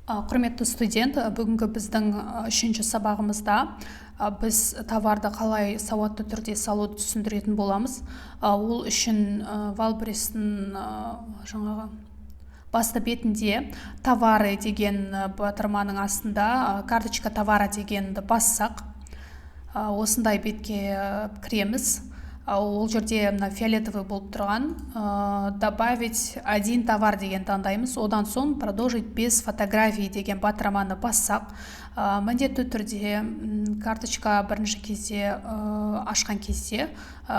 Құрметті студент, бүгінгі біздің үшінші сабағымызда біз товарды қалай сауатты түрде салуды түсіндіретін боламыз. Ол үшін Wildberries-тің жаңағы басты бетінде товары деген батырманың астында карточка товара дегенді бассақ, осындай бетке кіреміз. Ол жерде мына фиолетовый болып тұрған добавить один товар деген таңдаймыз. Одан соң продолжить без фотографии деген батырманы бассақ, міндетті түрде карточка бірінші кезде ашқан кезде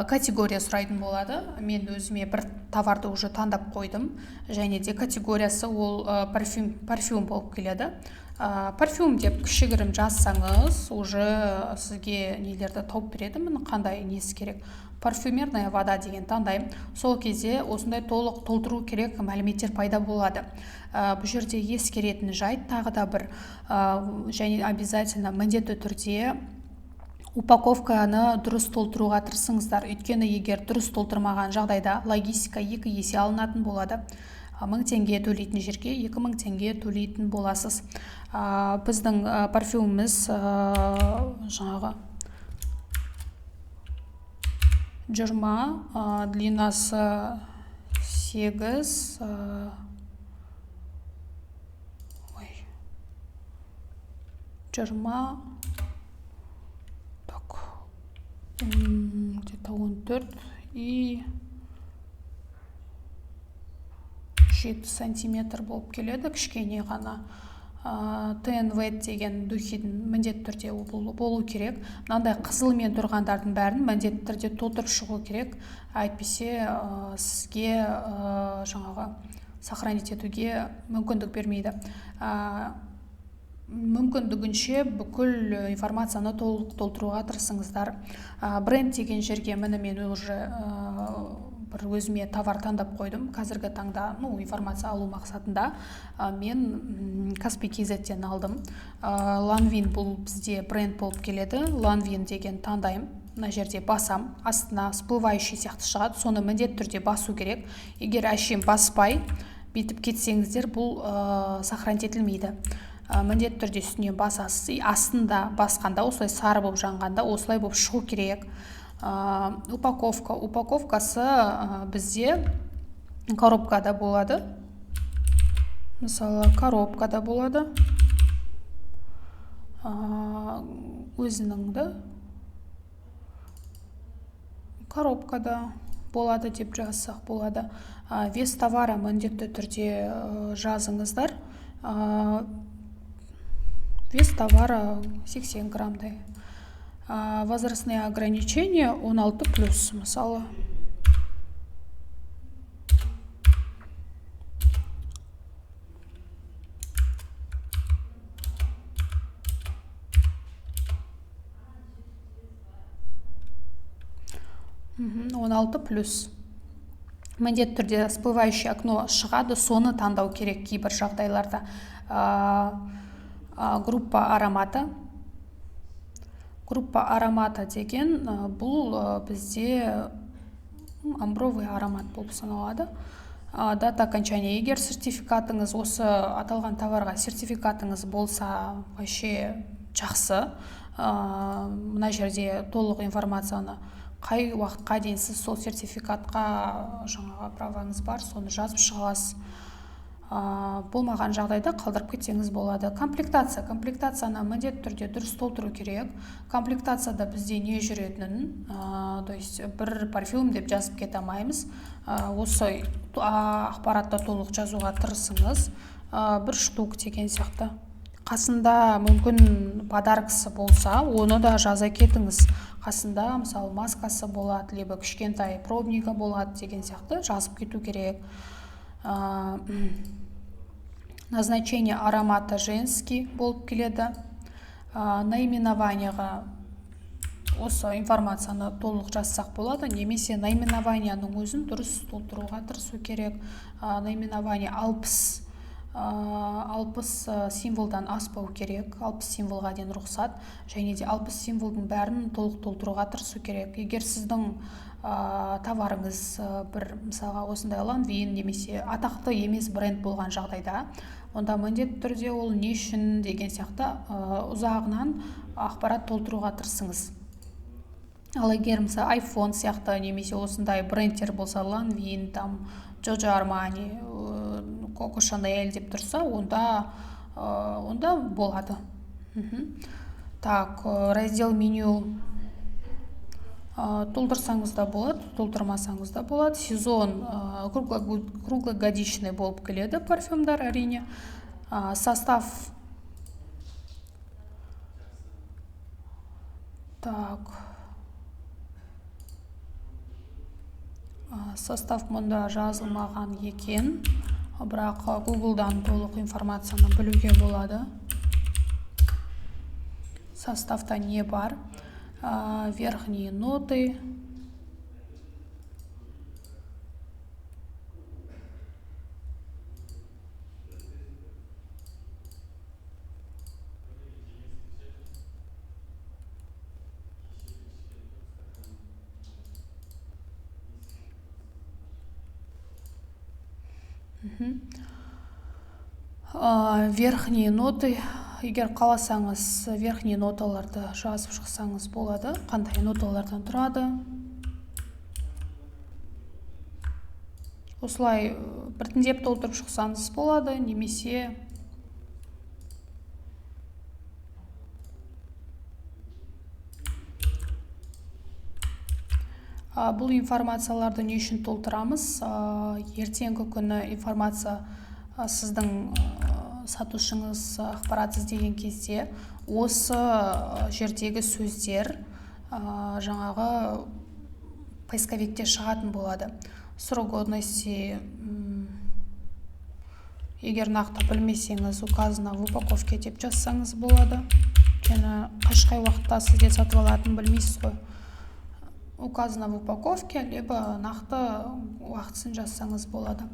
категория сұрайтын болады. Мен өзіме бір товарды уже таңдап қойдым, және де категориясы ол парфюм болып келеді. Парфюм деп кішігірім жазсаңыз, уже сізге нелерді тауып береді, міне қандай несі керек. Парфюмерная вода деген таңдаймын. Сол кезде осындай толық толтыру керек мәліметтер пайда болады. Бұл жерде ескеретін жайт тағы да бір, және обязательно міндетті түрде упаковканы дұрыс толтыруға тырысыңыздар. Өйткені егер дұрыс толтырмаған жағдайда логистика 2 есе алынатын болады. 1000 теңге төлейтін жерге 2000 теңге төлейтін боласыз. Біздің парфюміміз жаңағы 20, длинасы 8, ой, 20, так, где-то 14 и 7 сантиметр болып келеді, кішкене ғана. ТНВ деген духидің міндетті түрде болу керек. Мынандай қызылмен тұрғандардың бәрін міндетті түрде толтырып шығу керек. Әйтпесе, сізге жаңағы сохранить етуге мүмкіндік бермейді. Мүмкіндігінше бүкіл информацияны толық толтыруға тырысыңыздар. Бренд деген жерге міне мен уже бір өзіме товар таңдап қойдым. Қазіргі таңда, информация алу мақсатында, мен Kaspi кз-тен алдым. Ланвин бұл бізде бренд болып келеді. Ланвин деген таңдаймын. Мына жерде басам, астына всплывающий сияқты шығады. Соны міндетті түрде басу керек. Егер әшейін баспай бүйтіп кетсеңіздер, бұл сохранить етілмейді. Міндетті түрде үстіне басасыз. И астында басқанда осылай сары болып жанғанда осылай болып шығу керек. Упаковка. Упаковкасы бізде коробкада болады. Мысалы, коробкада болады. Өзінің де коробкада болады деп жазсақ болады. Вес товара міндетті түрде жазыңыздар. Вес товара 80 граммдай. Возрастные ограничения 16 плюс, мысалы. 16 плюс. Міндетті түрде всплывающее окно шығады, соны таңдау керек кейбір жағдайларда. Группа аромата. Группа аромата деген, бұл бізде амбровый аромат болып саналады. Дата окончания. Егер сертификатыңыз осы аталған товарға сертификатыңыз болса, вообще жақсы. Мына жерде толық информацияны қай уақытқа дейін сіз сол сертификатқа жаңағы праваңыз бар, соны жазып шыға аласыз. Болмаған жағдайда қалдырып кетсеңіз болады. Комплектация. Комплектацияны міндетті түрде дұрыс толтыру керек. Комплектацияда бізде не жүретінін, то есть бір парфюм деп жазып кете алмаймыз. Осы ақпаратты толық жазуға тырысыңыз. Бір штук деген сияқты. Қасында мүмкін подаркасы болса, оны да жаза кетіңіз. Қасында, мысалы, маскасы болады, либо кішкентай пробнигі болады деген сияқты жазып кету керек. Назначение аромата женский болып келеді. Наименованияға осы информацияны толық жазсақ болады, немесе наименованияның өзін дұрыс толтыруға тырысу керек. Наименование 60 символдан аспау керек, 60 символға дейін рұқсат, және де 60 символдың бәрін толық толтыруға тырысу керек. Егер сіздің товарыңыз, бір, мысалға, осындай Ланвин немесе атақты емес бренд болған жағдайда, онда міндетті түрде ол не үшін деген сияқты ұзағынан ақпарат толтыруға тырысыңыз. Ал егер мысалы iPhone сияқты немесе осындай брендтер болса, Lanvin, там Giorgio Armani, Coco Chanel деп тұрса, онда болады. Так, раздел меню толтырсаңыз да болады, толтырмасаңыз да болады. Сезон круглогодичный болып келеді парфюмдар, әрине. Состав. Так. Состав мұнда жазылмаған екен, бірақ Google'дан толық информацияны білуге болады. Составта не бар? Верхние ноты. Верхние ноты, егер қаласаңыз, верхние ноталарды жазып шықсаңыз болады. Қандай ноталардан тұрады? Осылай біртіндеп толтырып шықсаңыз болады, немесе бұл информацияларды не үшін толтырамыз? Ертеңгі күні информация сіздің сатушыңыз ақпарат іздеген кезде осы жердегі сөздер жаңағы поисковикте шығатын болады. Срок годности, егер нақты білмесеңіз, указано в упаковке деп жазсаңыз болады. Өйткені қай уақытта сізде сатып алатынын білмейсіз ғой. Указано в упаковке, либо нақты уақытысын жазсаңыз болады.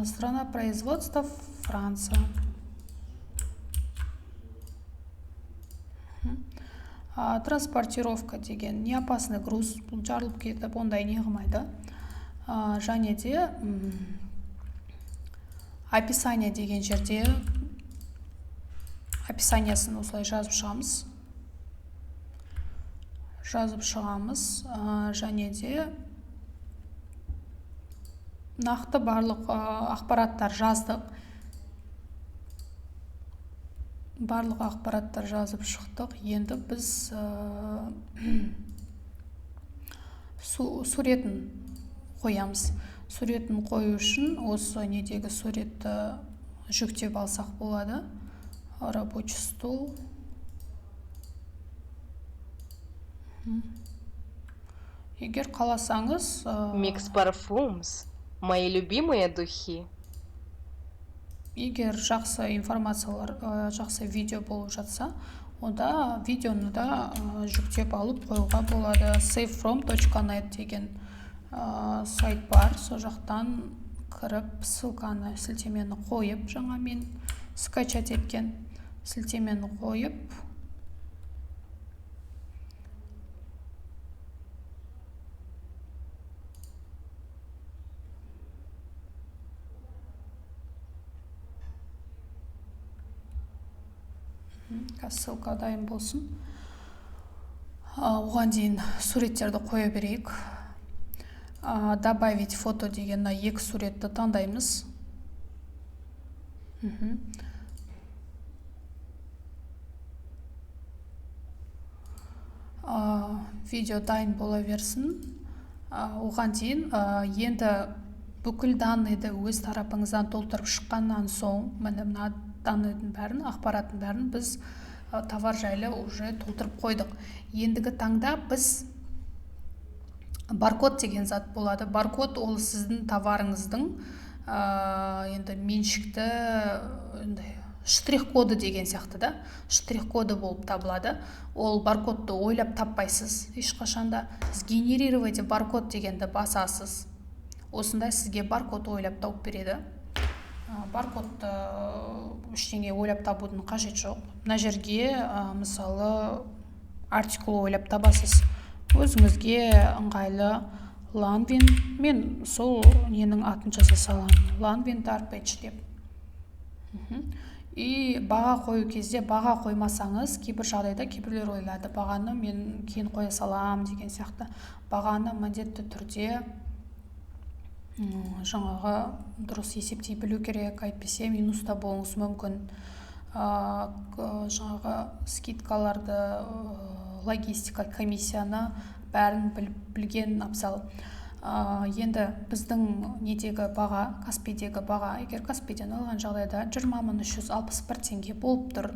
Страна производства Франция. Транспортировка деген не опасный груз, бұл жарылып кетіп ондай не қылмайды. Және де описание деген жерде описаниясын осылай жазып шығамыз. Жазып шығамыз, және де нақты барлық ақпараттар жаздық. Барлық ақпараттар жазып шықтық. Енді біз суретін қоямыз. Суретін қою үшін осы недегі суретті жүктеп алсақ болады. Рабочий стол. Егер қаласаңыз, Микс парфумс, мои любимые духи. Егер жақсы информациялар, жақсы видео болып жатса, онда видеоны да жүктеп алып қоюға болады. Savefrom.net деген сайт бар, сол жақтан кіріп ссылканы, сілтемені қойып, жаңа мен скачать еткен сілтемені қойып, ссылка дайын болсын. Оған дейін суреттерді қоя берейік. Добавить фото деген мына екі суретті таңдаймыз. Видео дайын бола берсін. Оған дейін енді бүкіл данныйды өз тарапыңыздан толтырып шыққаннан соң, міне мына данныйдың бәрін, ақпараттың бәрін біз товар жайлы уже толтырып қойдық. Ендігі таңда біз баркод деген зат болады. Баркод ол сіздің товарыңыздың енді меншікті штрих-коды деген сияқты да, штрих-коды болып табылады. Ол баркодты ойлап таппайсыз ешқашанда. Сгенерировать баркод дегенді басасыз. Осындай сізге баркод ойлап тауып береді. Баркодты ештеңе ойлап табудың қажеті жоқ. Мына жерге, мысалы, артикул ойлап табасыз. Өзіңізге ыңғайлы Lanvin, мен сол ненің атын жаза саламын. Lanvin Dark Patch деп. И баға қою кезде баға қоймасаңыз, кейбір жағдайда кейбіреулер ойлады, бағаны мен кейін қоя салам деген сияқты. Бағаны міндетті түрде жаңағы дұрыс есептей білу керек, әйтпесе минуста болуыңыз мүмкін. Жаңағы скидкаларды, логистика, комиссияны бәрін білген абзал. Енді біздің недегі баға, Каспийдегі баға, егер Каспийден алған жағдайда 20 361 теңге болып тұр.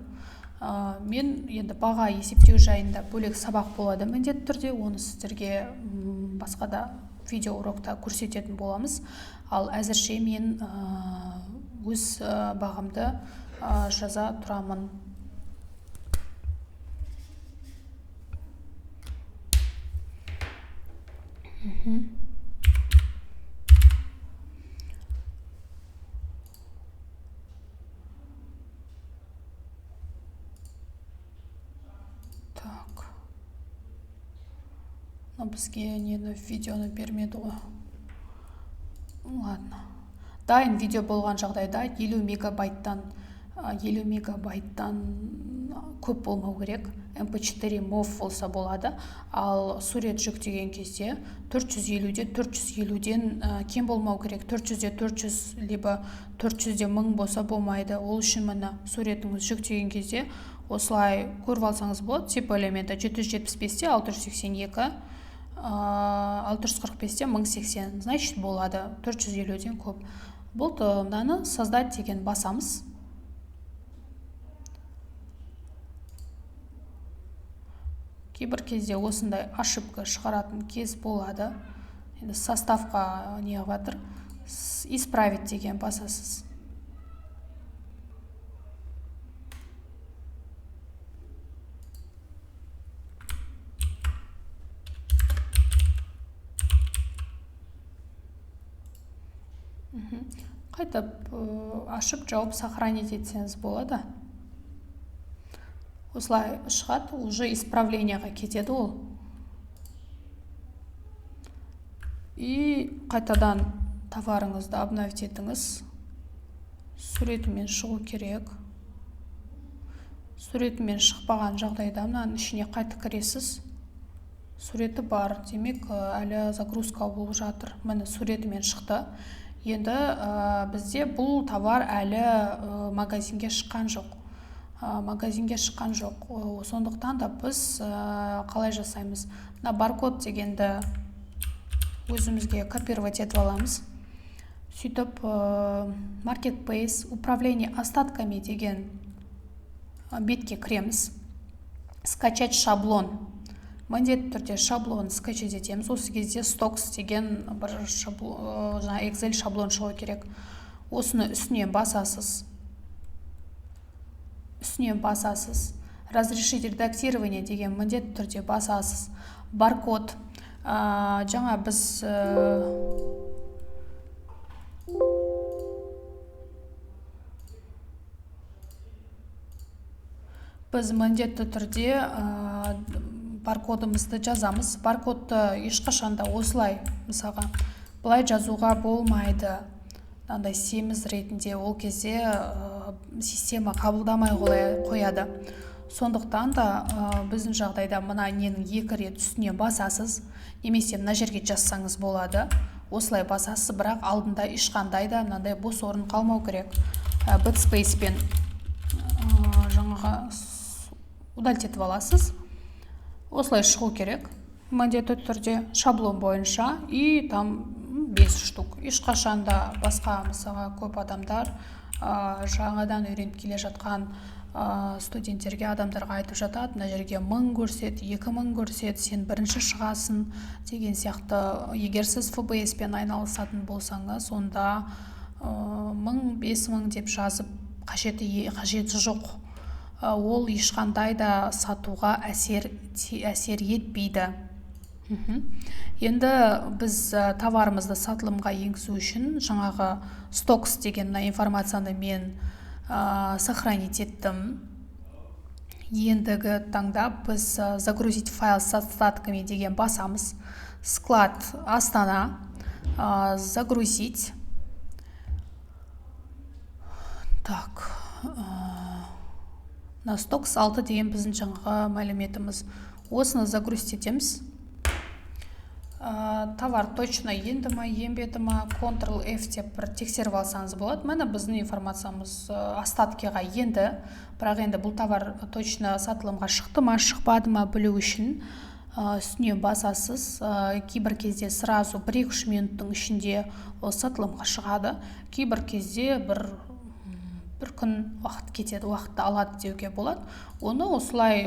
Мен енді баға есептеу жайында бөлек сабақ болады міндетті түрде, оны сіздерге басқа да видео урокта көрсететін боламыз. Ал әзірше мен өз бағамды жаза тұрамын. Так. Но бізге нені видеоны бермеді ғой. Ладно. Дайын видео болған жағдайда 50 мегабайттан көп болмау керек. MP4 MOV болса болады. Ал сурет жүктеген кезде 450-де 450-ден кем болмау керек. 400-де 400, либо 400-де 1000 болса болмайды. Ол үшін міне суретіңіз жүктеген кезде осылай көріп алсаңыз болады. Тип элементі 775-те 682, 645-те 1080, значит болады 450-ден көп. Болды, мынаны создать деген басамыз. Кейбір кезде осындай ошибка шығаратын кез болады. Енді составқа не қылып жатыр? Исправить деген басасыз. Қайтып ашып жауып сохранить етсеңіз болады. Осылай шығады, уже исправлениеға кетеді ол. И қайтадан товарыңызды обновить етіңіз. Суретімен шығу керек. Суретімен шықпаған жағдайда мынаның ішіне қайтып кіресіз. Суреті бар, демек, әлі загрузка болып жатыр. Міне суретімен шықты. Енді бізде бұл товар әлі магазинге шыққан жоқ. Магазинге шыққан жоқ. Сондықтан да біз қалай жасаймыз? Мына баркод дегенді өзімізге копировать етіп аламыз. Сөйтіп, Marketplace управление остатками деген бетке кіреміз. Скачать шаблон. Міндетті түрде шаблон скачать етеміз. Осы кезде stocks деген бір жаңа Excel шаблон шығу керек. Осыны үстіне басасыз. Үстіне басасыз. Разрешить редактирование деген міндетті түрде басасыз. Баркод. Жаңа біз міндетті түрде баркодымызды жазамыз. Баркодты ешқашан да осылай, мысалға, былай жазуға болмайды. Мынандай семіз ретінде ол кезде система қабылдамай қояды. Сондықтан да біздің жағдайда мына ненің екі рет үстіне басасыз, немесе мына жерге жазсаңыз болады. Осылай басасыз, бірақ алдында ешқандай да мынандай бос орын қалмау керек. Backspace-пен жаңағы удалить етіп аласыз. Осылай шығу керек міндетті түрде шаблон бойынша, и там 5 штук. Ешқашан да басқа, мысалға, көп адамдар, жаңадан үйреніп келе жатқан студенттерге, адамдарға айтып жатады, мына жерге 1000 көрсет, 2000 көрсет, сен бірінші шығасың деген сияқты. Егер сіз эф бэ эс-пен айналысатын болсаңыз, онда 1000, 5000 деп жазып қажеті жоқ. Ол ешқандай да сатуға әсер етпейді. Енді біз товарымызды сатылымға енгізу үшін жаңағы stocks деген мына информацияны мен сохранить еттім. Ендігі таңда біз загрузить файл с остатками деген басамыз. Склад Астана, загрузить. Так, мына стокс 6 деген біздің жаңағы мәліметіміз. Осыны загрузить етеміз. Товар точно енді ма, енбеді ма, Ctrl F деп бір тексеріп алсаңыз болады. Міне, біздің информациямыз остаткиға енді, бірақ енді бұл товар точно сатылымға шықты ма, шықпады ма білу үшін үстіне басасыз. Кейбір кезде сразу 1-2 минуттың ішінде ол сатылымға шығады, кейбір кезде бір күн уақыт кетеді, уақытты алады деуге болады. Оны осылай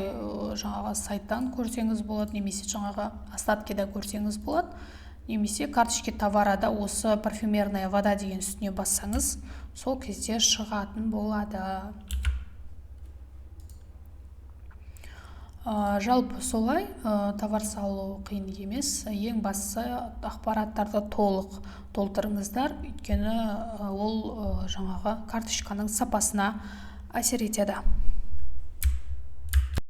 жаңағы сайттан көрсеңіз болады, немесе жаңағы остаткида көрсеңіз болады, немесе карточки товарада осы парфюмерная вода деген үстіне бассаңыз, сол кезде шығатын болады. Жалпы солай, товар салу қиын емес. Ең бастысы ақпараттарды толық толтырыңыздар, өйткені ол жаңағы карточканың сапасына әсер етеді.